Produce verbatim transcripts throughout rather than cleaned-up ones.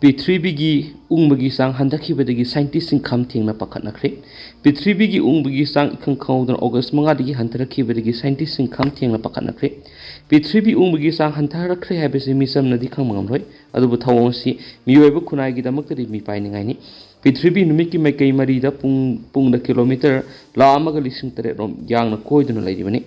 ꯄ꯭ꯔꯤꯊꯤꯕꯤꯒꯤ ꯎꯪꯕꯒꯤ ꯆꯥꯡ ꯍꯟꯊꯈꯤꯕꯗꯒꯤ ꯁꯥꯏꯟꯇꯤꯁꯁꯤꯡ ꯈꯝ ꯊꯦꯡꯅ ꯄꯥꯈꯠꯅꯈ꯭ꯔꯦ꯫ ꯄ꯭ꯔꯤꯊꯤꯕꯤꯒꯤ ꯎꯪꯕꯒꯤ ꯆꯥꯡ ꯏꯈꯪ ꯈꯪꯍꯧꯗꯅ ꯑꯣꯒꯁ ꯃꯉꯥꯗꯒꯤ ꯍꯟꯊꯔꯛꯈꯤꯕꯗꯒꯤ ꯁꯥꯏꯟꯇꯤꯁꯁꯤꯡ ꯈꯝ ꯊꯦꯡꯅ ꯄꯥꯈꯠꯅꯈ꯭ꯔꯦ꯫ ꯄ꯭ꯔꯤꯊꯤꯕꯤ ꯎꯪꯕꯒꯤ ꯆꯥꯡ ꯍꯟꯊꯔꯛꯈ꯭ꯔꯦ ꯍꯥꯏꯕꯁꯤ ꯃꯤꯆꯝꯅꯗꯤ ꯈꯪꯕ ꯉꯝꯂꯣꯏ, ꯑꯗꯨꯕꯨ ꯊꯧꯑꯣꯡ ꯑꯁꯤ ꯃꯤꯑꯣꯏꯕ ꯈꯨꯟꯅꯥꯏꯒꯤꯗꯃꯛꯇꯗꯤ ꯃꯤꯄꯥꯏꯅꯤꯡꯉꯥꯏꯅꯤ꯫ ꯄ꯭ꯔꯤꯊꯤꯕꯤ ꯅꯨꯃꯤꯠꯀꯤ ꯃꯥꯏꯀꯩ ꯃꯔꯤꯗ ꯄꯨꯡ, ꯄꯨꯡꯗ ꯀꯤꯂꯣꯃꯤꯇꯔ ꯂꯥꯈ ꯑꯃꯒ ꯂꯤꯁꯤꯡ ꯇꯔꯦꯠ ꯔꯣꯝ ꯌꯥꯡꯅ ꯀꯣꯏꯗꯨꯅ ꯂꯩꯔꯤꯕꯅꯤ꯫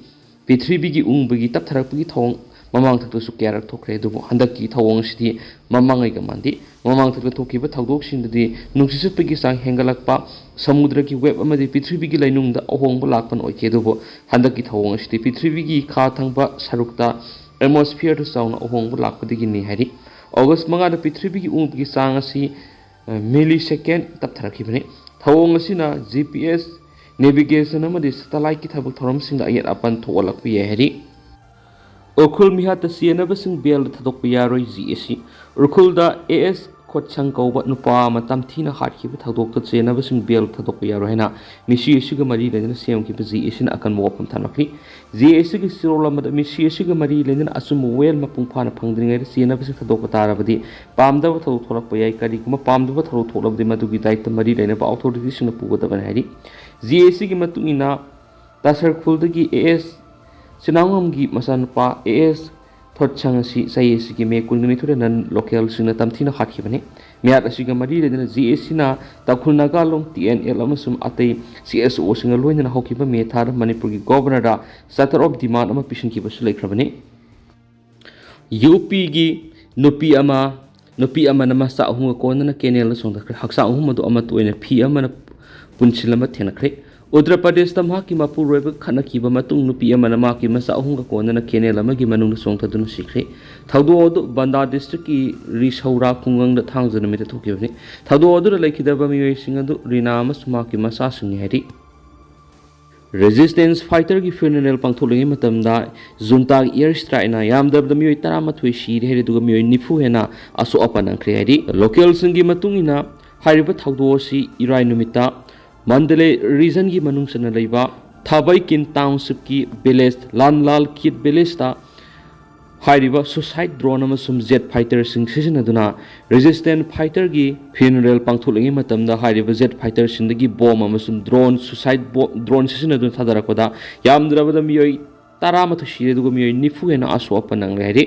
ꯄ꯭ꯔꯤꯊꯤꯕꯤꯒꯤ ꯎꯪꯕꯒꯤ ꯇꯞꯊꯔꯛꯄꯒꯤ ꯊꯧꯑꯣꯡ ꯃꯃꯥꯡꯊꯛꯇꯁꯨ ꯀꯌꯥꯔꯛ ꯊꯣꯛꯈ꯭ꯔꯦ, ꯑꯗꯨꯕꯨ ꯍꯟꯗꯛꯀꯤ ꯊꯧꯑꯣꯡ ꯑꯁꯤꯗꯤ ꯃꯃꯥꯡꯉꯩꯒ ꯃꯥꯟꯗꯦ꯫ ꯃꯃꯥꯡꯊꯛꯇ ꯊꯣꯛꯈꯤꯕ ꯊꯧꯗꯣꯛꯁꯤꯡꯗꯗꯤ ꯅꯨꯡꯁꯤꯠ ꯁꯤꯠꯄꯒꯤ ꯆꯥꯡ ꯍꯦꯟꯒꯠꯂꯛꯄ, ꯁꯃꯨꯗ꯭ꯔꯒꯤ ꯋꯦꯕ ꯑꯃꯗꯤ ꯄ꯭ꯔꯤꯊꯤꯕꯤꯒꯤ ꯂꯩꯅꯨꯡꯗ ꯑꯍꯣꯡꯕ ꯂꯥꯛꯄꯅ ꯑꯣꯏꯈꯤ, ꯑꯗꯨꯕꯨ ꯍꯟꯗꯛꯀꯤ ꯊꯧꯑꯣꯡ ꯑꯁꯤꯗꯤ ꯄ꯭ꯔꯤꯊꯤꯕꯤꯒꯤ ꯈꯥ ꯊꯪꯕ ꯁꯔꯨꯛꯇ ꯑꯦꯠꯃꯣꯁꯐꯤꯌꯔꯗ ꯆꯥꯎꯅ ꯑꯍꯣꯡꯕ ꯂꯥꯛꯄꯗꯒꯤꯅꯤ ꯍꯥꯏꯔꯤ꯫ ꯑꯣꯒꯁ ꯃꯉꯥꯗ ꯄ꯭ꯔꯤꯊꯤꯕꯤꯒꯤ ꯎꯪꯕꯒꯤ ꯆꯥꯡ ꯑꯁꯤ ꯃꯤꯂꯤ ꯁꯦꯀꯦꯟ ꯇꯞꯊꯔꯛꯈꯤꯕꯅꯤ꯫ ꯊꯧꯑꯣꯡ ꯑꯁꯤꯅ ꯖꯤ ꯄꯤ ꯑꯦꯁ, ꯅꯦꯚꯤꯒꯦꯁꯟ ꯑꯃꯗꯤ ꯁꯦꯇꯦꯂꯥꯏꯠꯀꯤ ꯊꯕꯛ ꯊꯧꯔꯝꯁꯤꯡꯗ ꯑꯌꯦꯠ ꯑꯄꯟ ꯊꯣꯛꯍꯜꯂꯛꯄ ꯌꯥꯏ ꯍꯥꯏꯔꯤ꯫ ꯎꯈ꯭ꯔꯨꯜ ꯃꯤꯍꯥꯠꯇ ꯆꯦꯟꯅꯕꯁꯤꯡ ꯕꯦꯜꯗ ꯊꯥꯗꯣꯛꯄ ꯌꯥꯔꯣꯏ, ꯖꯤ ꯑꯦ ꯁꯤ꯫ ꯎꯈ꯭ꯔꯨꯜꯗ ꯑꯦ ꯑꯦꯁ ꯈꯣꯠꯁꯪ ꯀꯧꯕ ꯅꯨꯄꯥ ꯑꯃ ꯇꯝꯊꯤꯅ ꯍꯥꯠꯈꯤꯕ ꯊꯧꯗꯣꯛꯇ ꯆꯦꯟꯅꯕꯁꯤꯡ ꯕꯦꯜ ꯊꯥꯗꯣꯛꯄ ꯌꯥꯔꯣꯏ ꯍꯥꯏꯅ ꯃꯤꯁꯤ ꯑꯁꯤꯒ ꯃꯔꯤ ꯂꯩꯅꯅ ꯁꯦꯝꯈꯤꯕ ꯖꯤ ꯑꯦ ꯁꯤꯅ ꯑꯀꯟꯕ ꯋꯥꯐꯝ ꯊꯝꯂꯛꯂꯤ꯫ ꯖꯤ ꯑꯦ ꯁꯤꯒꯤ ꯆꯦꯔꯣꯜ ꯑꯃꯗ ꯃꯤꯁꯤ ꯑꯁꯤꯒ ꯃꯔꯤ ꯂꯩꯅꯅ ꯑꯆꯨꯝꯕ ꯋꯥꯌꯦꯜ ꯃꯄꯨꯡ ꯐꯥꯅ ꯐꯪꯗ꯭ꯔꯤꯉꯩꯗ ꯆꯦꯟꯅꯕꯁꯤꯡ ꯊꯥꯗꯣꯛꯄ ꯇꯥꯔꯕꯗꯤ ꯄꯥꯝꯗꯕ ꯊꯧꯗꯣꯛ ꯊꯣꯛꯂꯛꯄ ꯌꯥꯏ꯫ ꯀꯔꯤꯒꯨꯝꯕ ꯄꯥꯝꯗꯕ ꯊꯧꯗꯣꯛ ꯊꯣꯛꯂꯕꯗꯤ ꯃꯗꯨꯒꯤ ꯗꯥꯏꯇ ꯃꯔꯤ ꯂꯩꯅꯕ ꯑꯣꯊꯣꯔꯤꯇꯤꯁꯤꯡꯅ ꯄꯨꯒꯗꯕꯅꯤ ꯍꯥꯏꯔꯤ꯫ ꯖꯤ ꯑꯦ ꯁꯤꯒꯤ ꯃꯇꯨꯡ ꯏꯟꯅ ꯇꯥꯁꯔꯈꯨꯜꯗꯒꯤ ꯑꯦ ꯑꯦꯁ ꯆꯤꯅꯥꯎꯉꯝꯒꯤ ꯃꯆꯥꯅꯨꯄꯥ ꯑꯦ ꯑꯦꯁ ꯊꯣꯠꯁꯪ ꯑꯁꯤ ꯆꯍꯤ ꯑꯁꯤꯒꯤ ꯃꯦ ꯀꯨꯟꯒ ꯅꯤꯊꯣꯏꯗ ꯅꯟ ꯂꯣꯀꯦꯜꯁꯤꯡꯅ ꯇꯝꯊꯤꯅ ꯍꯥꯠꯈꯤꯕꯅꯤ꯫ ꯃꯤꯍꯥꯠ ꯑꯁꯤꯒ ꯃꯔꯤ ꯂꯩꯅꯅ ꯖꯤ ꯑꯦ ꯁꯤꯅ ꯇꯥꯡꯈꯨꯜ ꯅꯥꯒꯥ ꯂꯣꯡ ꯇꯤ ꯑꯦꯟ ꯑꯦꯜ ꯑꯃꯁꯨꯡ ꯑꯇꯩ ꯁꯤ ꯑꯦꯁ ꯑꯣꯁꯤꯡꯒ ꯂꯣꯏꯅꯅ ꯍꯧꯈꯤꯕ ꯃꯦ ꯊꯥꯗ ꯃꯅꯤꯄꯨꯔꯒꯤ ꯒꯣꯕꯔꯅꯔꯗ ꯆꯥꯇꯔ ꯑꯣꯐ ꯗꯤꯃꯥꯟ ꯑꯃ ꯄꯤꯁꯤꯟꯈꯤꯕꯁꯨ ꯂꯩꯈ꯭ꯔꯕꯅꯤ꯫ ꯌꯨ ꯄꯤꯒꯤ ꯅꯨꯄꯤ ꯑꯃ, ꯅꯨꯄꯤ ꯑꯃꯅ ꯃꯆꯥ ꯑꯍꯨꯝꯒ ꯀꯣꯟꯅꯅ ꯀꯦꯅꯦꯜꯗ ꯆꯣꯡꯊꯈ꯭ꯔꯦ꯫ ꯍꯛꯆꯥꯡ ꯑꯍꯨꯝ ꯑꯗꯨ ꯑꯃꯠꯇ ꯑꯣꯏꯅ ꯐꯤ ꯑꯃꯅ ꯄꯨꯟꯁꯤꯜꯂꯝꯕ ꯊꯦꯡꯅꯈ꯭ꯔꯦ꯫ ꯎꯠꯇꯔ ꯄ꯭ꯔꯗꯦꯁꯇ ꯃꯍꯥꯛꯀꯤ ꯃꯄꯨꯔꯣꯏꯕꯒ ꯈꯠꯅꯈꯤꯕ ꯃꯇꯨꯡ ꯅꯨꯄꯤ ꯑꯃꯅ ꯃꯍꯥꯛꯀꯤ ꯃꯆꯥ ꯑꯍꯨꯝꯒ ꯀꯣꯟꯅꯅ ꯀꯦꯅꯦꯜ ꯑꯃꯒꯤ ꯃꯅꯨꯡꯗ ꯆꯣꯡꯊꯗꯨꯅ ꯁꯤꯈ꯭ꯔꯦ꯫ ꯊꯧꯗꯣꯛ ꯑꯗꯨ ꯕꯟꯗꯥ ꯗꯤꯁꯇ꯭ꯔꯤꯛꯀꯤ ꯔꯤꯁꯧꯔꯥ ꯈꯨꯡꯒꯪꯗ ꯊꯥꯡꯖ ꯅꯨꯃꯤꯠꯇ ꯊꯣꯛꯈꯤꯕꯅꯤ꯫ ꯊꯧꯗꯣꯛ ꯑꯗꯨꯗ ꯂꯩꯈꯤꯗꯕ ꯃꯤꯑꯣꯏꯁꯤꯡ ꯑꯗꯨ ꯔꯤꯅꯥ ꯑꯃꯁꯨꯡ ꯃꯍꯥꯛꯀꯤ ꯃꯆꯥꯁꯤꯡꯅꯤ ꯍꯥꯏꯔꯤ꯫ ꯔꯦꯖꯤꯁꯇꯦꯟꯁ ꯐꯥꯏꯇꯔꯒꯤ ꯐ꯭ꯌꯨꯅꯔꯦꯜ ꯄꯥꯡꯊꯣꯛꯂꯤꯉꯩ ꯃꯇꯝꯗ ꯖꯨꯟꯇꯥꯒꯤ ꯑꯦꯌꯔ ꯁ꯭ꯇ꯭ꯔꯥꯏꯛꯅ ꯌꯥꯝꯗꯕꯗ ꯃꯤꯑꯣꯏ ꯇꯔꯥꯃꯥꯊꯣꯏ ꯁꯤꯔꯦ ꯍꯥꯏꯔꯦ, ꯑꯗꯨꯒ ꯃꯤꯑꯣꯏ ꯅꯤꯐꯨ ꯍꯦꯟꯅ ꯑꯁꯣꯛ ꯑꯄꯟ ꯅꯪꯈ꯭ꯔꯦ ꯍꯥꯏꯔꯤ꯫ ꯂꯣꯀꯦꯜꯁꯤꯡꯒꯤ ꯃꯇꯨꯡ ꯏꯟꯅ ꯍꯥꯏꯔꯤꯕ ꯊꯧꯗꯣꯛ ꯑꯁꯤ ꯏꯔꯥꯏ ꯅꯨꯃꯤꯠꯇ ꯃꯟꯗꯂꯦ ꯔꯤꯖꯟꯒꯤ ꯃꯅꯨꯡ ꯆꯟꯅ ꯂꯩꯕ ꯊꯥꯕꯩꯀꯤꯟ ꯇꯥꯎꯟꯁꯤꯞꯀꯤ ꯚꯤꯂꯦꯖ ꯂꯥꯟꯂꯥꯜ ꯀꯤꯠ ꯚꯤꯂꯦꯖꯇ ꯍꯥꯏꯔꯤꯕ suicide drone ꯑꯃꯁꯨꯡ jet fighterꯁꯤꯡ ꯁꯤꯖꯤꯟꯅꯗꯨꯅ resistance fighterꯒꯤ funeral ꯄꯥꯡꯊꯣꯛꯂꯤꯉꯩ ꯃꯇꯝꯗ ꯍꯥꯏꯔꯤꯕ jet fighterꯁꯤꯡꯗꯒꯤ bomb ꯑꯃꯁꯨꯡ drone, suicide drone ꯁꯤꯖꯤꯟꯅꯗꯨꯅ ꯊꯥꯗꯔꯛꯄꯗ ꯌꯥꯝꯗ꯭ꯔꯕꯗ ꯃꯤꯑꯣꯏ ꯇꯔꯥꯃꯥꯊꯣꯏ ꯁꯤꯔꯦ, ꯑꯗꯨꯒ ꯃꯤꯑꯣꯏ ꯅꯤꯐꯨ ꯍꯦꯟꯅ ꯑꯁꯣꯛ ꯑꯄꯟ ꯅꯪꯂꯦ ꯍꯥꯏꯔꯤ꯫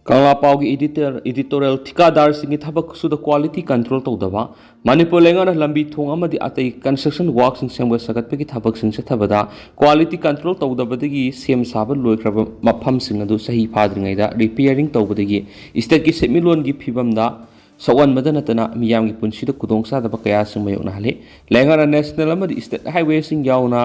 ꯀꯪꯂꯥ ꯄꯥꯎꯒꯤ editor, editorial, ꯊꯤꯀꯥꯗꯥꯔꯁꯤꯡꯒꯤ ꯊꯕꯛ ꯈꯨꯁꯨꯗ quality control ꯇꯧꯗꯕ꯫ ꯃꯅꯤꯄꯨꯔ ꯂꯩꯉꯥꯛꯅ ꯂꯝꯕꯤ ꯊꯣꯡ ꯑꯃꯗꯤ ꯑꯇꯩ construction workꯁꯤꯡ ꯁꯦꯝꯒꯠ ꯁꯥꯒꯠꯄꯒꯤ ꯊꯕꯛꯁꯤꯡ ꯆꯠꯊꯕꯗ quality control ꯇꯧꯗꯕꯗꯒꯤ ꯁꯦꯝ ꯁꯥꯕ ꯂꯣꯏꯈ꯭ꯔꯕ ꯃꯐꯝꯁꯤꯡ ꯑꯗꯨ ꯆꯍꯤ ꯐꯥꯗ꯭ꯔꯤꯉꯩꯗ repairing ꯇꯧꯕꯗꯒꯤ stateꯀꯤ ꯁꯦꯟꯃꯤꯠꯂꯣꯟꯒꯤ ꯐꯤꯕꯝꯗ ꯁꯣꯛꯍꯟꯕꯗ ꯅꯠꯇꯅ ꯃꯤꯌꯥꯝꯒꯤ ꯄꯨꯟꯁꯤꯗ ꯈꯨꯗꯣꯡꯆꯥꯗꯕ ꯀꯌꯥꯁꯤꯡ ꯃꯥꯌꯣꯛꯅꯍꯜꯂꯤ꯫ ꯂꯩꯉꯥꯛꯅ national ꯑꯃꯗꯤ state highwayꯁꯤꯡ ꯌꯥꯎꯅ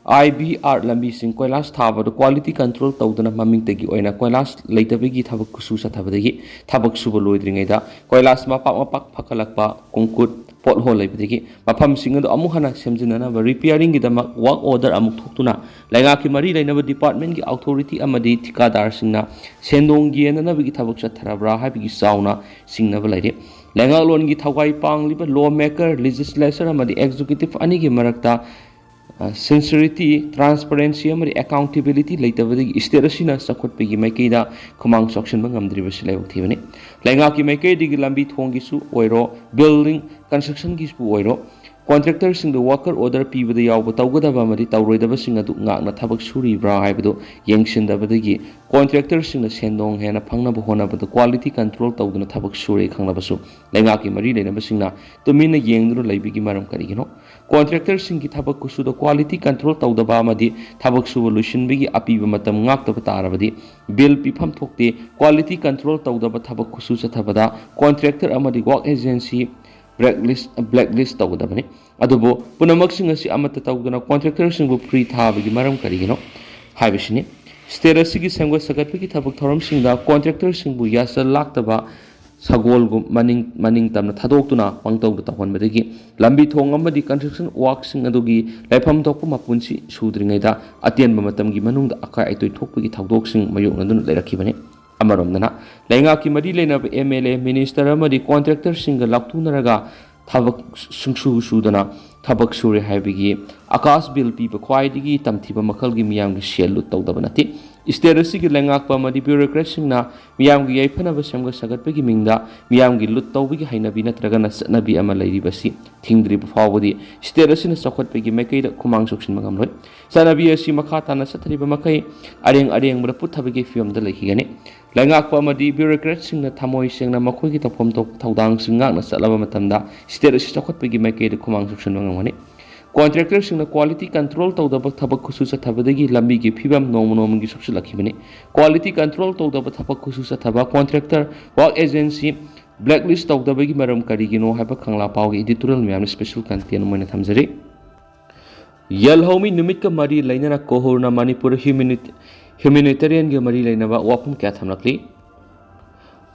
IBR ꯂꯝꯕꯤꯁꯤꯡ ꯀꯣꯏꯂꯥꯁ ꯊꯥꯕꯗ quality control ꯇꯧꯗꯅ ꯃꯃꯤꯡꯇꯒꯤ ꯑꯣꯏꯅ ꯀꯣꯏꯂꯥꯁ ꯂꯩꯇꯕꯒꯤ ꯊꯕꯛ ꯈꯨꯁꯨ ꯆꯠꯊꯕꯗꯒꯤ ꯊꯕꯛ ꯁꯨꯕ ꯂꯣꯏꯗ꯭ꯔꯤꯉꯩꯗ ꯀꯣꯏꯂꯥꯁ ꯃꯄꯥꯛ ꯃꯄꯥꯛ ꯐꯒꯠꯂꯛꯄ, concrete pothole ꯂꯩꯕꯗꯒꯤ ꯃꯐꯝꯁꯤꯡ ꯑꯗꯨ ꯑꯃꯨꯛ ꯍꯟꯅ ꯁꯦꯝꯖꯤꯟꯅꯅꯕ repairingꯒꯤꯗꯃꯛ work order ꯑꯃꯨꯛ ꯊꯣꯛꯇꯨꯅ ꯂꯩꯉꯥꯛꯀꯤ ꯃꯔꯤ ꯂꯩꯅꯕ departmentꯀꯤ authority ꯑꯃꯗꯤ ꯊꯤꯀꯥꯗꯥꯔꯁꯤꯡꯅ ꯁꯦꯟꯗꯣꯡ ꯌꯦꯟꯅꯅꯕꯒꯤ ꯊꯕꯛ ꯆꯠꯊꯔꯕ꯭ꯔꯥ ꯍꯥꯏꯕꯒꯤ ꯆꯥꯎꯅ ꯆꯤꯡꯅꯕ ꯂꯩꯔꯤ꯫ ꯂꯩꯉꯥꯛꯂꯣꯟꯒꯤ ꯊꯧꯒꯥꯏ ꯄꯥꯡꯂꯤꯕ law maker, legislature ꯑꯃꯗꯤ executive ꯑꯅꯤꯒꯤ ꯃꯔꯛꯇ sincerity, transparency ꯑꯃꯗꯤ accountability ꯂꯩꯇꯕꯗꯒꯤ state ꯑꯁꯤꯅ ꯆꯥꯎꯈꯠꯄꯒꯤ ꯃꯥꯏꯀꯩꯗ ꯈꯨꯃꯥꯡ ꯆꯥꯎꯁꯤꯟꯕ ꯉꯝꯗ꯭ꯔꯤꯕꯁꯤ ꯂꯥꯏꯕꯛ ꯊꯤꯕꯅꯤ꯫ ꯂꯩꯉꯥꯛꯀꯤ ꯃꯥꯏꯀꯩꯗꯒꯤ ꯂꯝꯕꯤ ꯊꯣꯡꯒꯤꯁꯨ ꯑꯣꯏꯔꯣ, building constructionꯒꯤꯁꯨ ꯑꯣꯏꯔꯣ, contractorꯁꯤꯡꯗ work order ꯄꯤꯕꯗ ꯌꯥꯎꯕ ꯇꯧꯒꯗꯕ ꯑꯃꯗꯤ ꯇꯧꯔꯣꯏꯗꯕꯁꯤꯡ ꯑꯗꯨ ꯉꯥꯛꯅ ꯊꯕꯛ ꯁꯨꯔꯤꯕ꯭ꯔꯥ ꯍꯥꯏꯕꯗꯨ ꯌꯦꯡꯁꯤꯟꯗꯕꯗꯒꯤ contractorꯁꯤꯡꯅ ꯁꯦꯟꯗꯣꯡ ꯍꯦꯟꯅ ꯐꯪꯅꯕ ꯍꯣꯠꯅꯕꯗ quality control ꯇꯧꯗꯅ ꯊꯕꯛ ꯁꯨꯔꯦ ꯈꯪꯂꯕꯁꯨ ꯂꯩꯉꯥꯛꯀꯤ ꯃꯔꯤ ꯂꯩꯅꯕꯁꯤꯡꯅ ꯇꯨꯃꯤꯟꯅ ꯌꯦꯡꯗꯨꯅ ꯂꯩꯕꯒꯤ ꯃꯔꯝ ꯀꯔꯤꯒꯤꯅꯣ? Contractorꯁꯤꯡꯒꯤ ꯊꯕꯛ ꯈꯨꯁꯨꯗ quality control ꯇꯧꯗꯕ ꯑꯃꯗꯤ ꯊꯕꯛ ꯁꯨꯕ ꯂꯣꯏꯁꯤꯟꯕꯒꯤ ꯑꯄꯤꯕ ꯃꯇꯝ ꯉꯥꯛꯇꯕ ꯇꯥꯔꯕꯗꯤ bill ꯄꯤꯐꯝ ꯊꯣꯛꯇꯦ꯫ Quality control ꯇꯧꯗꯕ ꯊꯕꯛ ꯈꯨꯁꯨ ꯆꯠꯊꯕꯗ contractor ꯑꯃꯗꯤ work agency blacklist, blacklist ꯇꯧꯒꯗꯕꯅꯤ꯫ ꯑꯗꯨꯕꯨ ꯄꯨꯝꯅꯃꯛꯁꯤꯡ ꯑꯁꯤ ꯑꯃꯠꯇ ꯇꯧꯗꯅ contractorꯁꯤꯡꯕꯨ free ꯊꯥꯕꯒꯤ ꯃꯔꯝ ꯀꯔꯤꯒꯤꯅꯣ ꯍꯥꯏꯕꯁꯤꯅꯤ꯫ State ꯑꯁꯤꯒꯤ ꯁꯦꯝꯒꯠ ꯁꯥꯒꯠꯄꯒꯤ ꯊꯕꯛ ꯊꯧꯔꯝꯁꯤꯡꯗ contractorꯁꯤꯡꯕꯨ ꯌꯥꯁꯜ ꯂꯥꯛꯇꯕ ꯁꯒꯣꯜꯒꯨꯝ ꯃꯅꯤꯡ, ꯃꯅꯤꯡ ꯇꯝꯅ ꯊꯥꯗꯣꯛꯇꯨꯅ ꯄꯪꯇꯧꯗ ꯇꯧꯍꯟꯕꯗꯒꯤ ꯂꯝꯕꯤ ꯊꯣꯡ ꯑꯃꯗꯤ construction workꯁꯤꯡ ꯑꯗꯨꯒꯤ ꯂꯩꯐꯝ ꯊꯣꯛꯄ ꯃꯄꯨꯟꯁꯤ ꯁꯨꯗ꯭ꯔꯤꯉꯩꯗ ꯑꯇꯦꯟꯕ ꯃꯇꯝꯒꯤ ꯃꯅꯨꯡꯗ ꯑꯀꯥꯏ ꯑꯇꯣꯏ ꯊꯣꯛꯄꯒꯤ ꯊꯧꯗꯣꯛꯁꯤꯡ ꯃꯥꯌꯣꯛꯅꯗꯨꯅ ꯂꯩꯔꯛꯈꯤꯕꯅꯤ꯫ ꯑꯃꯔꯣꯝꯗꯅ ꯂꯩꯉꯥꯛꯀꯤ ꯃꯔꯤ ꯂꯩꯅꯕ MLA, minister ꯑꯃꯗꯤ contractorꯁꯤꯡꯒ ꯂꯥꯎꯊꯣꯛꯅꯔꯒ ꯊꯕꯛ ꯁꯨꯡꯁꯨ ꯁꯨꯗꯅ ꯊꯕꯛ ꯁꯨꯔꯦ ꯍꯥꯏꯕꯒꯤ ꯑꯀꯥꯁ bill ꯄꯤꯕ ꯈ꯭ꯋꯥꯏꯗꯒꯤ ꯇꯝꯊꯤꯕ ꯃꯈꯜꯒꯤ ꯃꯤꯌꯥꯝꯒꯤ ꯁꯦꯜ ꯂꯨꯠ ꯇꯧꯗꯕ ꯅꯠꯇꯦ꯫ ꯁ꯭ꯇꯦꯠ ꯑꯁꯤꯒꯤ ꯂꯩꯉꯥꯛꯄ ꯑꯃꯗꯤ ꯕ꯭ꯌꯨꯔꯣꯀ꯭ꯔꯦꯠꯁꯤꯡꯅ ꯃꯤꯌꯥꯝꯒꯤ ꯌꯥꯏꯐꯅꯕ ꯁꯦꯝꯒꯠ ꯁꯥꯒꯠꯄꯒꯤ ꯃꯤꯡꯗ ꯃꯤꯌꯥꯝꯒꯤ ꯂꯨꯠ ꯇꯧꯕꯒꯤ ꯍꯩꯅꯕꯤ ꯅꯠꯇ꯭ꯔꯒꯅ ꯆꯠꯅꯕꯤ ꯑꯃ ꯂꯩꯔꯤꯕꯁꯤ ꯊꯤꯡꯗ꯭ꯔꯤꯕ ꯐꯥꯎꯕꯗꯤ ꯁ꯭ꯇꯦꯠ ꯑꯁꯤꯅ ꯆꯥꯎꯈꯠꯄꯒꯤ ꯃꯥꯏꯀꯩꯗ ꯈꯨꯃꯥꯡ ꯆꯥꯎꯁꯤꯟꯕ ꯉꯝꯂꯣꯏ꯫ ꯆꯠꯅꯕꯤ ꯑꯁꯤ ꯃꯈꯥ ꯇꯥꯅ ꯆꯠꯊꯔꯤꯕ ꯃꯈꯩ ꯑꯔꯦꯡ ꯑꯔꯦꯡꯕꯗ ꯄꯨꯠꯊꯕꯒꯤ ꯐꯤꯕꯝꯗ ꯂꯩꯈꯤꯒꯅꯤ꯫ ꯂꯩꯉꯥꯛꯄ ꯑꯃꯗꯤ ꯕ꯭ꯌꯨꯔꯣꯀ꯭ꯔꯦꯠꯁꯤꯡꯅ ꯊꯃꯣꯏ ꯁꯦꯡꯅ ꯃꯈꯣꯏꯒꯤ ꯇꯧꯐꯝ ꯊꯣꯛꯄ ꯊꯧꯗꯥꯡꯁꯤꯡ ꯉꯥꯛꯅ ꯆꯠꯂꯕ ꯃꯇꯝꯗ ꯁ꯭ꯇꯦꯠ ꯑꯁꯤ ꯆꯥꯎꯈꯠꯄꯒꯤ ꯃꯥꯏꯀꯩꯗ ꯈꯨꯃꯥꯡ ꯆꯥꯎꯁꯤꯟꯕ ꯉꯝꯒꯅꯤ꯫ ꯀꯣꯟꯇ꯭ꯔꯦꯛꯇꯔꯁꯤꯡꯅ ꯀ꯭ꯋꯥꯂꯤꯇꯤ ꯀꯟꯇ꯭ꯔꯣꯜ ꯇꯧꯗꯕ ꯊꯕꯛ ꯈꯨꯠꯁꯨ ꯆꯠꯊꯕꯗꯒꯤ ꯂꯝꯕꯤꯒꯤ ꯐꯤꯕꯝ ꯅꯣꯡꯃ ꯅꯣꯡꯃꯒꯤ ꯁꯣꯛꯆꯤꯜꯂꯛꯈꯤꯕꯅꯤ꯫ ꯀ꯭ꯋꯥꯂꯤꯇꯤ ꯀꯟꯇ꯭ꯔꯣꯜ ꯇꯧꯗꯕ ꯊꯕꯛ ꯈꯨꯠꯁꯨ ꯆꯠꯊꯕ ꯀꯣꯟꯇ꯭ꯔꯦꯛꯇꯔ ꯋꯥꯔꯛ ꯑꯦꯖꯦꯟꯁꯤ ꯕ꯭ꯂꯦꯛꯂꯤꯁ ꯇꯧꯗꯕꯒꯤ ꯃꯔꯝ ꯀꯔꯤꯒꯤꯅꯣ ꯍꯥꯏꯕ ꯀꯪꯂꯥ ꯄꯥꯎꯒꯤ ꯏꯗꯤꯇꯣꯔꯤꯌꯦꯜ ꯃꯌꯥꯝꯅ ꯁ꯭ꯄꯦꯁꯦꯜ ꯀꯟꯇꯦꯟ ꯑꯣꯏꯅ ꯊꯝꯖꯔꯤ꯫ ꯌꯦꯜꯍꯧꯃꯤ ꯅꯨꯃꯤꯠꯀ ꯃꯔꯤ ꯂꯩꯅꯅ ꯀꯣꯍꯨꯔꯅ ꯃꯅꯤꯄꯨꯔ ꯍ꯭ꯌꯨꯃꯤꯅꯤ-, ꯍ꯭ꯌꯨꯃꯤꯅꯤꯇꯦꯔꯤꯌꯟꯒ ꯃꯔꯤ ꯂꯩꯅꯕ ꯋꯥꯐꯝ ꯀꯌꯥ ꯊꯝꯂꯛꯂꯤ꯫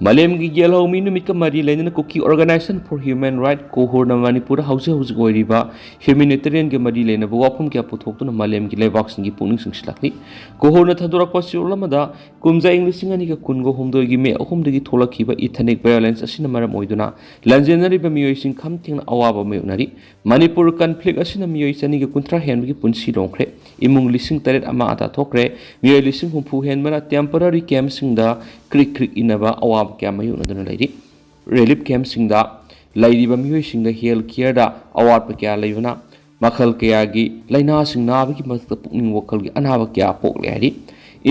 ꯃꯥꯂꯦꯝꯒꯤ ꯌꯦꯜꯍꯧꯃꯤ ꯅꯨꯃꯤꯠꯀ ꯃꯔꯤ ꯂꯩꯅꯅ ꯀꯨꯀꯤ ꯑꯣꯔꯒꯅꯥꯏꯖꯦꯁꯟ ꯐꯣꯔ ꯍ꯭ꯌꯨꯃꯦꯟ ꯔꯥꯏꯠ ꯀꯣꯍꯨꯔꯅ ꯃꯅꯤꯄꯨꯔꯗ ꯍꯧꯖꯤꯛ ꯍꯧꯖꯤꯛ ꯑꯣꯏꯔꯤꯕ ꯍ꯭ꯌꯨꯃꯤꯅꯤꯇꯦꯔꯤꯌꯟꯒ ꯃꯔꯤ ꯂꯩꯅꯕ ꯋꯥꯐꯝ ꯀꯌꯥ ꯄꯨꯊꯣꯛꯇꯨꯅ ꯃꯥꯂꯦꯝꯒꯤ ꯂꯩꯕꯥꯛꯁꯤꯡꯒꯤ ꯄꯨꯛꯅꯤꯡ ꯆꯤꯡꯁꯤꯜꯂꯛꯂꯤ꯫ ꯀꯣꯍꯨꯔꯅ ꯊꯥꯗꯣꯔꯛꯄ ꯆꯦꯔꯣꯜ ꯑꯃꯗ ꯀꯨꯝꯖꯥ ꯏꯪ ꯂꯤꯁꯤꯡ ꯑꯅꯤꯒ ꯀꯨꯟꯒ ꯍꯨꯝꯗꯣꯏꯒꯤ ꯃꯦ ꯑꯍꯨꯝꯗꯒꯤ ꯊꯣꯛꯂꯛꯈꯤꯕ ꯏꯊꯅꯤꯛ ꯚꯥꯏꯑꯣꯂꯦꯟꯁ ꯑꯁꯤꯅ ꯃꯔꯝ ꯑꯣꯏꯗꯨꯅ ꯂꯥꯟꯖꯦꯟꯅꯔꯤꯕ ꯃꯤꯑꯣꯏꯁꯤꯡ ꯈꯝ ꯊꯦꯡꯅ ꯑꯋꯥꯕ ꯃꯥꯌꯣꯛꯅꯔꯤ꯫ ꯃꯅꯤꯄꯨꯔ ꯀꯟꯐ꯭ꯂꯤꯛ ꯑꯁꯤꯅ ꯃꯤꯑꯣꯏ ꯆꯅꯤꯒ ꯀꯨꯟꯊ꯭ꯔꯥ ꯍꯦꯟꯕꯒꯤ ꯄꯨꯟꯁꯤ ꯂꯣꯡꯈ꯭ꯔꯦ꯫ ꯏꯃꯨꯡ ꯂꯤꯁꯤꯡ ꯇꯔꯦꯠ ꯑꯃꯥꯡ ꯑꯇꯥ ꯊꯣꯛꯈ꯭ꯔꯦ꯫ ꯃꯤꯑꯣꯏ ꯂꯤꯁꯤꯡ ꯍꯨꯝꯐꯨ ꯍꯦꯟꯕꯅ ꯇꯦꯝꯄꯔꯔꯤ ꯀꯦꯝꯞꯁꯤꯡꯗ ꯀ꯭ꯔꯤꯛ ꯀ꯭ꯔꯤꯛ ꯏꯟꯅꯕ ꯑꯋꯥꯕ ꯀꯌꯥ ꯃꯥꯌꯣꯛꯅꯗꯨꯅ ꯂꯩꯔꯤ꯫ ꯔꯤꯂꯤꯐ ꯀꯦꯝꯞꯁꯤꯡꯗ ꯂꯩꯔꯤꯕ ꯃꯤꯑꯣꯏꯁꯤꯡꯗ ꯍꯦꯜꯊ ꯀꯤꯌꯔꯗ ꯑꯋꯥꯠꯄ ꯀꯌꯥ ꯂꯩꯕꯅ ꯃꯈꯜ ꯀꯌꯥꯒꯤ ꯂꯥꯏꯅꯥꯁꯤꯡ ꯅꯥꯕꯒꯤ ꯃꯊꯛꯇ ꯄꯨꯛꯅꯤꯡ ꯋꯥꯈꯜꯒꯤ ꯑꯅꯥꯕ ꯀꯌꯥ ꯄꯣꯛꯂꯦ ꯍꯥꯏꯔꯤ꯫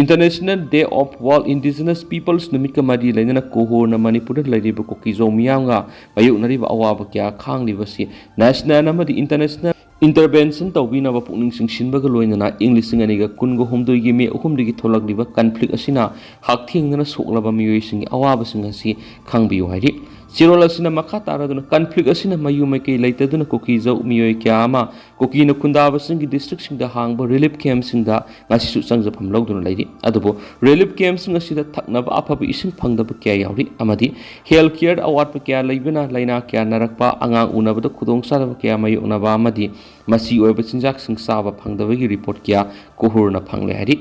International Day of World Indigenous Peoples ꯅꯨꯃꯤꯠꯀ ꯃꯔꯤ ꯂꯩꯅꯅ ꯀꯣꯍꯨꯔꯅ ꯃꯅꯤꯄꯨꯔꯗ ꯂꯩꯔꯤꯕ ꯀꯨꯀꯤꯖꯧ ꯃꯤꯌꯥꯝꯒ ꯃꯥꯌꯣꯛꯅꯔꯤꯕ ꯑꯋꯥꯕ ꯀꯌꯥ ꯈꯥꯡꯂꯤꯕꯁꯤ ꯅꯦꯁꯅꯦꯜ ꯑꯃꯗꯤ ꯏꯟꯇꯔꯅꯦꯁꯅꯦꯜ ꯏꯟꯇꯔꯚꯦꯟꯁꯟ ꯇꯧꯕꯤꯅꯕ ꯄꯨꯛꯅꯤꯡ ꯆꯤꯡꯁꯤꯟꯕꯒ ꯂꯣꯏꯅꯅ ꯏꯪ ꯂꯤꯁꯤꯡ ꯑꯅꯤꯒ ꯀꯨꯟꯒ ꯍꯨꯝꯗꯣꯏꯒꯤ ꯃꯦ ꯑꯍꯨꯝꯗꯒꯤ ꯊꯣꯛꯂꯛꯂꯤꯕ ꯀꯟꯐ꯭ꯂꯤꯛ ꯑꯁꯤꯅ ꯍꯛꯊꯦꯡꯅꯅ ꯁꯣꯛꯂꯕ ꯃꯤꯑꯣꯏꯁꯤꯡꯒꯤ ꯑꯋꯥꯕꯁꯤꯡ ꯑꯁꯤ ꯈꯪꯕꯤꯌꯨ ꯍꯥꯏꯔꯤ꯫ ꯆꯦꯔꯣꯜ ꯑꯁꯤꯅ ꯃꯈꯥ ꯇꯥꯔꯗꯨꯅ ꯀꯟꯐ꯭ꯂꯤꯛ ꯑꯁꯤꯅ ꯃꯌꯨꯝ ꯃꯩꯀꯩ ꯂꯩꯇꯗꯨꯅ ꯀꯨꯀꯤꯖꯧ ꯃꯤꯑꯣꯏ ꯀꯌꯥ ꯑꯃ ꯀꯨꯀꯤꯅ ꯈꯨꯟꯗꯥꯕꯁꯤꯡꯒꯤ ꯗꯤꯁꯇ꯭ꯔꯤꯛꯁꯤꯡꯗ ꯍꯥꯡꯕ ꯔꯤꯂꯤꯐ ꯀꯦꯝꯞꯁꯤꯡꯗ ꯉꯁꯤꯁꯨ ꯆꯪꯖꯐꯝ ꯂꯧꯗꯨꯅ ꯂꯩꯔꯤ꯫ ꯑꯗꯨꯕꯨ ꯔꯤꯂꯤꯐ ꯀꯦꯝꯞꯁꯤꯡ ꯑꯁꯤꯗ ꯊꯛꯅꯕ ꯑꯐꯕ ꯏꯁꯤꯡ ꯐꯪꯗꯕ ꯀꯌꯥ ꯌꯥꯎꯔꯤ ꯑꯃꯗꯤ ꯍꯦꯜꯊ ꯀꯤꯌꯔꯗ ꯑꯋꯥꯠꯄ ꯀꯌꯥ ꯂꯩꯕꯅ ꯂꯥꯏꯅꯥ ꯀꯌꯥ ꯅꯥꯔꯛꯄ, ꯑꯉꯥꯡ ꯎꯅꯕꯗ ꯈꯨꯗꯣꯡꯆꯥꯗꯕ ꯀꯌꯥ ꯃꯥꯌꯣꯛꯅꯕ ꯑꯃꯗꯤ ꯃꯆꯤ ꯑꯣꯏꯕ ꯆꯤꯟꯖꯥꯛꯁꯤꯡ ꯆꯥꯕ ꯐꯪꯗꯕꯒꯤ ꯔꯤꯄꯣꯔꯠ ꯀꯌꯥ ꯀꯣꯍꯨꯔꯅ ꯐꯪꯂꯦ ꯍꯥꯏꯔꯤ꯫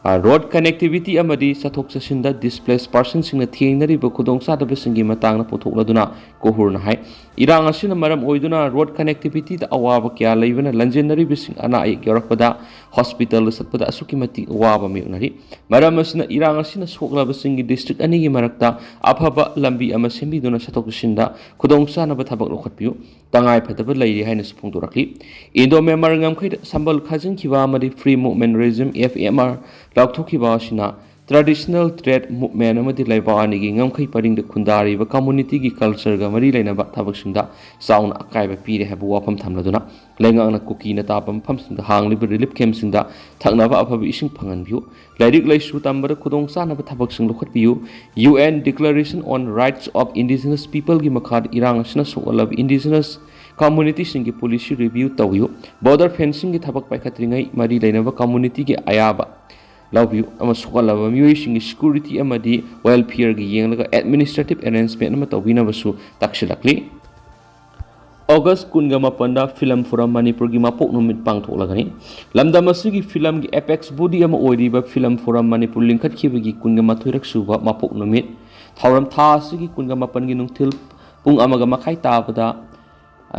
ꯔꯣꯗ ꯀꯅꯦꯛꯇꯤꯚꯤꯇꯤ ꯑꯃꯗꯤ ꯆꯠꯊꯣꯛ ꯆꯠꯁꯤꯟꯗ ꯗꯤꯁꯄ꯭ꯂꯦꯁ ꯄꯥꯔꯁꯟꯁꯤꯡꯅ ꯊꯦꯡꯅꯔꯤꯕ ꯈꯨꯗꯣꯡꯆꯥꯗꯕꯁꯤꯡꯒꯤ ꯃꯇꯥꯡꯗ ꯄꯨꯊꯣꯛꯂꯗꯨꯅ ꯀꯣꯍꯨꯔꯅ ꯍꯥꯏ, ꯏꯔꯥꯡ ꯑꯁꯤꯅ ꯃꯔꯝ ꯑꯣꯏꯗꯨꯅ ꯔꯣꯗ ꯀꯅꯦꯛꯇꯤꯚꯤꯇꯤꯗ ꯑꯋꯥꯕ ꯀꯌꯥ ꯂꯩꯕꯅ ꯂꯟꯖꯦꯟꯅꯔꯤꯕꯁꯤꯡ ꯑꯅꯥ ꯑꯌꯦꯛ ꯌꯥꯎꯔꯛꯄꯗ ꯍꯣꯁꯄꯤꯇꯥꯜꯗ ꯆꯠꯄꯗ ꯑꯁꯨꯛꯀꯤ ꯃꯇꯤꯛ ꯑꯋꯥꯕ ꯃꯥꯌꯣꯛꯅꯔꯤ꯫ ꯃꯔꯝ ꯑꯁꯤꯅ ꯏꯔꯥꯡ ꯑꯁꯤꯅ ꯁꯣꯛꯂꯕꯁꯤꯡꯒꯤ ꯗꯤꯁꯇ꯭ꯔꯤꯛ ꯑꯅꯤꯒꯤ ꯃꯔꯛꯇ ꯑꯐꯕ ꯂꯝꯕꯤ ꯑꯃ ꯁꯦꯝꯕꯤꯗꯨꯅ ꯆꯠꯊꯣꯛ ꯆꯠꯁꯤꯟꯗ ꯈꯨꯗꯣꯡꯆꯥꯅꯕ ꯊꯕꯛ ꯂꯧꯈꯠꯄꯤꯌꯨ꯫ ꯇꯉꯥꯏ ꯐꯗꯕ ꯂꯩꯔꯤ ꯍꯥꯏꯅꯁꯨ ꯐꯣꯡꯗꯣꯔꯛꯂꯤ꯫ ꯏꯟꯗꯣ ꯃ꯭ꯌꯥꯟꯃꯥꯔ ꯉꯝꯈꯩꯗ ꯁꯝꯕꯜ ꯈꯥꯖꯤꯟꯈꯤꯕ ꯑꯃꯗꯤ Free Movement Regime, F M R, ꯂꯥꯎꯊꯣꯛꯈꯤꯕ ꯑꯁꯤꯅ traditional trade movement ꯑꯃꯗꯤ ꯂꯩꯕꯥꯛ ꯑꯅꯤꯒꯤ ꯉꯝꯈꯩ ꯄꯔꯤꯡꯗ ꯈꯨꯟꯗꯥꯔꯤꯕ ꯀꯝꯃꯨꯅꯤꯇꯤꯒꯤ ꯀꯜꯆꯔꯒ ꯃꯔꯤ ꯂꯩꯅꯕ ꯊꯕꯛꯁꯤꯡꯗ ꯆꯥꯎꯅ ꯑꯀꯥꯏꯕ ꯄꯤꯔꯦ ꯍꯥꯏꯕ ꯋꯥꯐꯝ ꯊꯝꯂꯗꯨꯅ ꯂꯩꯉꯥꯛꯅ ꯀꯨꯀꯤꯅ ꯇꯥꯕ ꯃꯐꯝꯁꯤꯡꯗ ꯍꯥꯡꯂꯤꯕ ꯔꯤꯂꯤꯐ ꯀꯦꯝꯞꯁꯤꯡꯗ ꯊꯛꯅꯕ ꯑꯐꯕ ꯏꯁꯤꯡ ꯐꯪꯍꯟꯕꯤꯌꯨ꯫ ꯂꯥꯏꯔꯤꯛ ꯂꯥꯏꯁꯨ ꯇꯝꯕꯗ ꯈꯨꯗꯣꯡꯆꯥꯅꯕ ꯊꯕꯛꯁꯤꯡ ꯂꯧꯈꯠꯄꯤꯌꯨ꯫ U N Declaration on Rights of Indigenous Peopleꯒꯤ ꯃꯈꯥꯗ ꯏꯔꯥꯡ ꯑꯁꯤꯅ ꯁꯣꯛꯍꯜꯂꯕ ꯏꯟꯗꯤꯖꯤꯅꯁ ꯀꯝꯃꯨꯅꯤꯇꯤꯁꯤꯡꯒꯤ ꯄꯣꯂꯤꯁꯤ ꯔꯤꯚꯤꯌꯨ ꯇꯧꯕꯤꯌꯨ꯫ ꯕꯣꯔꯗꯔ ꯐꯦꯟꯁꯤꯡꯒꯤ ꯊꯕꯛ ꯄꯥꯏꯈꯠꯇ꯭ꯔꯤꯉꯩ ꯃꯔꯤ ꯂꯩꯅꯕ ꯀꯝꯃꯨꯅꯤꯇꯤꯒꯤ ꯑꯌꯥꯕ ꯂꯧꯕꯤꯌꯨ ꯑꯃꯁꯨꯡ ꯁꯣꯛꯍꯜꯂꯕ ꯃꯤꯑꯣꯏꯁꯤꯡꯒꯤ ꯁꯦꯀ꯭ꯌꯨꯔꯤꯇꯤ ꯑꯃꯗꯤ ꯋꯦꯜꯐꯤꯌꯔꯒꯤ ꯌꯦꯡꯂꯒ ꯑꯦꯗꯃꯤꯅꯤꯁꯇ꯭ꯔꯦꯇꯤꯚ ꯑꯦꯔꯦꯟꯖꯃꯦꯟ ꯑꯃ ꯇꯧꯕꯤꯅꯕꯁꯨ ꯇꯛꯁꯤꯜꯂꯛꯂꯤ꯫ ꯑꯣꯒꯁ ꯀꯨꯟꯒ ꯃꯥꯄꯟꯗ ꯐꯤꯂꯝ ꯐꯣꯔꯝ ꯃꯅꯤꯄꯨꯔꯒꯤ ꯃꯄꯣꯛ ꯅꯨꯃꯤꯠ ꯄꯥꯡꯊꯣꯛꯂꯒꯅꯤ꯫ ꯂꯝꯗꯝ ꯑꯁꯤꯒꯤ ꯐꯤꯂꯝꯒꯤ ꯑꯦꯄꯦꯛꯁ ꯕꯣꯗꯤ ꯑꯃ ꯑꯣꯏꯔꯤꯕ ꯐꯤꯂꯝ ꯐꯣꯔꯝ ꯃꯅꯤꯄꯨꯔ ꯂꯤꯡꯈꯠꯈꯤꯕꯒꯤ ꯀꯨꯟꯒ ꯃꯥꯊꯣꯏꯔꯛ ꯁꯨꯕ ꯃꯄꯣꯛ ꯅꯨꯃꯤꯠ ꯊꯧꯔꯝ ꯊꯥ ꯑꯁꯤꯒꯤ ꯀꯨꯟꯒ ꯃꯥꯄꯟꯒꯤ ꯅꯨꯡꯊꯤꯜ ꯄꯨꯡ ꯑꯃꯒ ꯃꯈꯥꯏ ꯇꯥꯕꯗ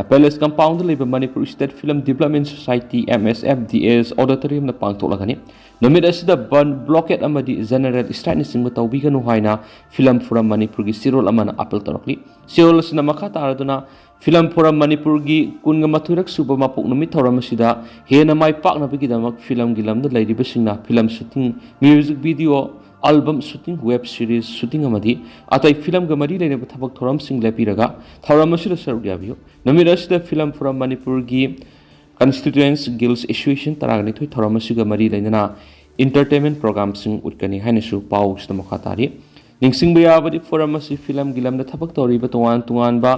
ꯄꯦꯂꯦꯁ ꯀꯝꯄꯥꯎꯟꯗ ꯂꯩꯕ Manipur state film development society, M S F D S, ꯑꯣꯗꯤꯇꯣꯔꯤꯌꯝꯗ ꯄꯥꯡꯊꯣꯛꯂꯒꯅꯤ꯫ ꯅꯨꯃꯤꯠ ꯑꯁꯤꯗ ꯕꯟ, ꯕ꯭ꯂꯣꯀꯦꯠ ꯑꯃꯗꯤ ꯖꯦꯅꯔꯦꯜ ꯁ꯭ꯇ꯭ꯔꯥꯏꯛꯅꯆꯤꯡꯕ ꯇꯧꯕꯤꯒꯅꯨ ꯍꯥꯏꯅ ꯐꯤꯂꯝ ꯐꯣꯔꯝ ꯃꯅꯤꯄꯨꯔꯒꯤ ꯆꯦꯔꯣꯜ ꯑꯃꯅ ꯑꯥꯄꯤꯜ ꯇꯧꯔꯛꯂꯤ꯫ ꯆꯦꯔꯣꯜ ꯑꯁꯤꯅ ꯃꯈꯥ ꯇꯥꯔꯗꯨꯅ ꯐꯤꯂꯝ ꯐꯣꯔꯝ ꯃꯅꯤꯄꯨꯔꯒꯤ ꯀꯨꯟꯒ ꯃꯥꯊꯣꯏꯔꯛ ꯁꯨꯕ ꯃꯄꯣꯛ ꯅꯨꯃꯤꯠ ꯊꯧꯔꯝ ꯑꯁꯤꯗ ꯍꯦꯟꯅ ꯃꯥꯏ ꯄꯥꯛꯅꯕꯒꯤꯗꯃꯛ ꯐꯤꯂꯝꯒꯤ ꯂꯝꯗ ꯂꯩꯔꯤꯕꯁꯤꯡꯅ film shooting, music video, album shooting, web series shooting ꯑꯃꯗꯤ ꯑꯇꯩ ꯐꯤꯂꯝꯒ ꯃꯔꯤ ꯂꯩꯅꯕ ꯊꯕꯛ ꯊꯧꯔꯝꯁꯤꯡ ꯂꯦꯞꯄꯤꯔꯒ ꯊꯧꯔꯝ ꯑꯁꯤꯗ ꯁꯔꯨꯛ ꯌꯥꯕꯤꯌꯨ꯫ ꯅꯨꯃꯤꯠ ꯑꯁꯤꯗ ꯐꯤꯂꯝ ꯐꯣꯔꯝ ꯃꯅꯤꯄꯨꯔꯒꯤ ꯀꯟꯁꯇꯤꯇ꯭ꯋꯦꯟꯁ ꯒꯤꯜꯁ ꯑꯦꯁꯣꯁꯤꯌꯦꯁꯟ ꯇꯔꯥꯒ ꯅꯤꯊꯣꯏ ꯊꯧꯔꯝ ꯑꯁꯤꯒ ꯃꯔꯤ ꯂꯩꯅꯅ ꯏꯟꯇꯔꯇꯦꯟꯃꯦꯟ ꯄ꯭ꯔꯣꯒ꯭ꯔꯥꯝꯁꯤꯡ ꯎꯠꯀꯅꯤ ꯍꯥꯏꯅꯁꯨ ꯄꯥꯎꯁꯤꯗ ꯃꯈꯥ ꯇꯥꯔꯤ꯫ ꯅꯤꯡꯁꯤꯡꯕ ꯌꯥꯕꯗꯤ, ꯐꯣꯔꯝ ꯑꯁꯤ ꯐꯤꯂꯝꯒꯤ ꯂꯝꯗ ꯊꯕꯛ ꯇꯧꯔꯤꯕ ꯇꯣꯉꯥꯟ ꯇꯣꯉꯥꯟꯕ,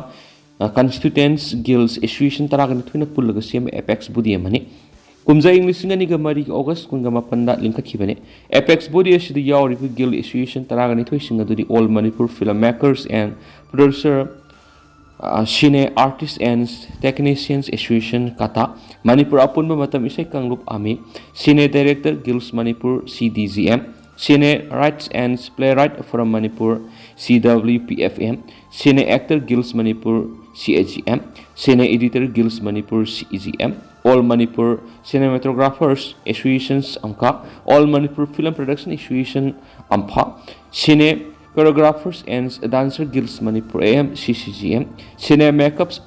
ꯑ, ꯀꯟꯁꯇꯤꯇ꯭ꯋꯦꯟꯁ ꯒꯤꯜꯁ ꯑꯦꯁꯣꯁꯤꯌꯦꯁꯟ ꯇꯔꯥꯒ ꯅꯤꯊꯣꯏꯅ ꯄꯨꯜꯂꯒ ꯁꯦꯝꯕ ꯑꯦꯄꯦꯛꯁ ꯕꯣꯗꯤ ꯑꯃꯅꯤ꯫ ꯀꯨꯝꯖꯥ ꯏꯪ ꯂꯤꯁꯤꯡ ꯑꯅꯤꯒ ꯃꯔꯤꯒꯤ ꯑꯣꯒꯁ ꯀꯨꯟꯒ ꯃꯥꯄꯟꯗ ꯂꯤꯡꯈꯠꯈꯤꯕꯅꯤ꯫ ꯑꯦꯄꯦꯛꯁ ꯕꯣꯗꯤ ꯑꯁꯤꯗ ꯌꯥꯎꯔꯤꯕ ꯒꯤꯜ ꯑꯦꯁꯣꯁꯤꯌꯦꯁꯟ ꯇꯔꯥꯒ ꯅꯤꯊꯣꯏꯁꯤꯡ ꯑꯗꯨꯗꯤ All Manipur Film Makers and Producer, Cine Artists and Technicians Association, ꯀꯇꯥ, Manipur ꯑꯄꯨꯟꯕ ꯃꯇꯝ ꯏꯁꯩ ꯀꯥꯡꯂꯨꯞ, ꯑꯃꯤ, Cine Director Guilds Manipur, C D G M, Cine Writers and Playwright Forum Manipur, C W P F M, Cine Actor Guilds Manipur, C A G M, Cine Editor Guilds Manipur, C E G M, All Manipur Cinematographers Associations, AMCA, All Manipur Film Production Association, AMFA, Cine Choreographers and Dancer Guilds Manipur, A M C C G M, Cine Makeups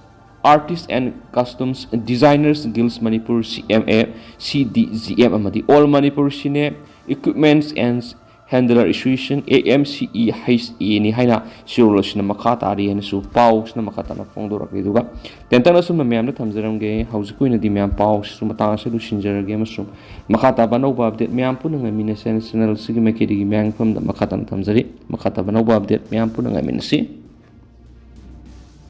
Artists and Costumes Designers Guilds Manipur, C M A, C D G M, ꯑꯃꯗꯤ All Manipur Cine Equipments and Handler Association, A M C E H A ꯅꯤ ꯍꯥꯏꯅ ꯁꯤꯔꯣꯜ ꯑꯁꯤꯅ ꯃꯈꯥ ꯇꯥꯔꯤ ꯍꯥꯏꯅꯁꯨ ꯄꯥꯎꯁꯤꯅ ꯃꯈꯥ ꯇꯥꯅ ꯐꯣꯡꯗꯣꯔꯛꯂꯤ꯫ ꯑꯗꯨꯒ ꯇꯦꯟꯇꯛꯅ ꯑꯁꯨꯝꯅ ꯃꯌꯥꯝꯗ ꯊꯝꯖꯔꯝꯒꯦ꯫ ꯍꯧꯖꯤꯛꯀꯤ ꯑꯣꯏꯅꯗꯤ ꯃꯌꯥꯝ ꯄꯥꯎꯁꯤꯁꯨ ꯃꯇꯥꯡ ꯑꯁꯤꯗ ꯂꯣꯏꯁꯤꯟꯖꯔꯒꯦ ꯑꯃꯁꯨꯡ ꯃꯈꯥ ꯇꯥꯕ ꯑꯅꯧꯕ ꯑꯞꯗꯦꯠ ꯃꯌꯥꯝ ꯄꯨꯟꯅ ꯉꯥꯏꯃꯤꯟꯅꯁꯦ ꯍꯥꯏꯅ ꯆꯦꯅꯦꯜ ꯑꯁꯤꯒꯤ ꯃꯥꯏꯀꯩꯗꯒꯤ ꯃꯌꯥꯝꯒꯤ ꯃꯐꯝꯗ ꯃꯈꯥ ꯇꯥꯅ ꯊꯝꯖꯔꯤ꯫ ꯃꯈꯥ ꯇꯥꯕ ꯑꯅꯧꯕ ꯑꯞꯗꯦꯠ ꯃꯌꯥꯝ ꯄꯨꯟꯅ ꯉꯥꯏꯃꯤꯟꯅꯁꯤ꯫